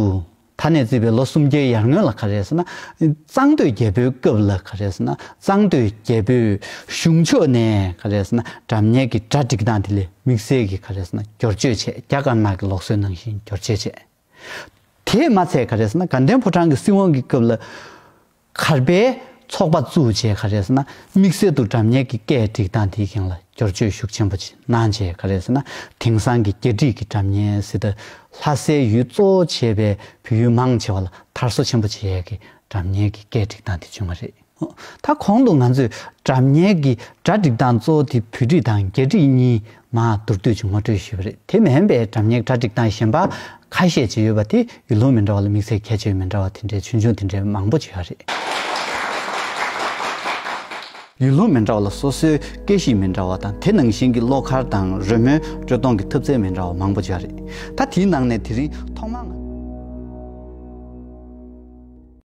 ད་ནས་བརྩིས་པའི་ལོ་སུམ་བརྒྱའི་ཡར་སྔོན་ལ་ག་རེ་རེད་ཟེར་ན། གཙང་སྟོད་རྒྱལ་པོའི་སྐབས་ལ་ག་རེ་རེད་ཟེར་ན། གཙང་སྟོད་རྒྱལ་པོས་གཞུང་ཕྱོགས་ནས་ག་རེ་རེད་ཟེར་ན། སྒྲ་སྙན་གྱི་གྲ་སྒྲིག་སྟངས་དེ་ལ་དམིགས་བསལ་གྱི་ག་རེ་རེད་ཟེར་ན། བསྒྱུར་བཅོས་བྱས། རྒྱ་དཀར་ནག་གི་ལུགས་སྲོལ་ནང་བཞིན་བསྒྱུར་བཅོས་བྱས། དེས་མ་ཚད་ག་རེ་ཟེར་ན། དགའ་ལྡན་ཕོ་བྲང་གི་སྲིད་དབང་གི་སྐབས་ལ་གར་པའི་ཚོགས་པ་བཙུགས་བྱས་ག་རེ་ཟེར་ན། དམིགས་བསལ་དུ་སྒྲ་སྙན་གྱི་སྐད་སྒྲིག་སྟངས་དེའི་སྒང་ལ་བསྒྱུར་བཅོས་ཤུགས་ཆེན་པོ་ཅིག་གནང་བྱས་ག་རེ་ཟེར་ན། དེང་སང་གི་རྒྱ་ཁྲིད་ཀྱི་སྒྲ་སྙན་ཟེར་ད་ལྷ་སའི་ཡུལ་གཙོ་བོ་བྱས་པའི་བོད་ཡུལ་མང་ཆེ་བ་ལ་དར་སོ་ཆེན་པོ་བྱེད་ཡས་ཀྱི་སྒྲ་སྙན་གྱི་སྐད་སྒྲིག་སྟངས་དེ་བྱུང་བ་རེད། ད་གོང་དུ་ང་ཚོས་སྒྲ་སྙན་གྱི་གྲ་སྒྲིག་སྟངས་གཙོ་བོ་དེ་བོད་ཁྲིད་དང་རྒྱ་ཁྲིད་གཉིས་མར་མདོར་བསྡུས་ཀྱིས་ངོ་སྤྲོད་ཞུས་པ་རེད། དེ་མིན་པའི་སྒྲ་སྙན་གྱི་གྲ་སྒྲིག་སྟངས་གཞན་པ་ཁ་ཤས་ཅིག་ཡོད་པ་དེ་ཡུལ་ལུང་མི་འདྲ་བ་ལ་དམིགས་བསལ་ཁྱད་ཆོས་མི་འདྲ་བ་དེ་འདྲའི་ཆུང་ཆུང་དེ་འདྲའི་མང་པོ་ཅིག་ཡོད་རེད། ཡུལ་ལུང་མི་འདྲ་བ་ལ་སོ་སོའི་སྐད་གཤིས་མི་འདྲ་བ་དང་། དེ་ནང་བཞིན་གྱི་བློ་ཁ་དང་རོལ་མོའི་དཀྲོལ་གཏོང་གི་ཐབས་རྩལ་མི་འདྲ་བ་མང་པོ་ཅིག་ཡོད་རེད། ད་དེའི་ནང་ནས་དེ་རིང་ཐོག་མར་ང་